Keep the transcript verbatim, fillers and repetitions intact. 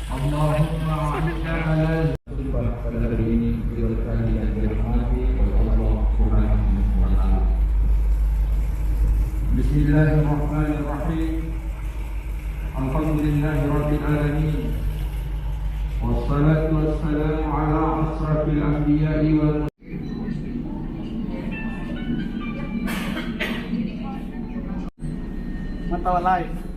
Allahumma a'inna ala. Khutbah pada hari ini diberkahi dan dirahmati oleh Allah Subhanahu wa Ta'ala. Bismillahirrahmanirrahim. Alhamdulillahirabbil alamin. Wassalatu wassalamu ala asrafil anbiya'i wal Matawa live.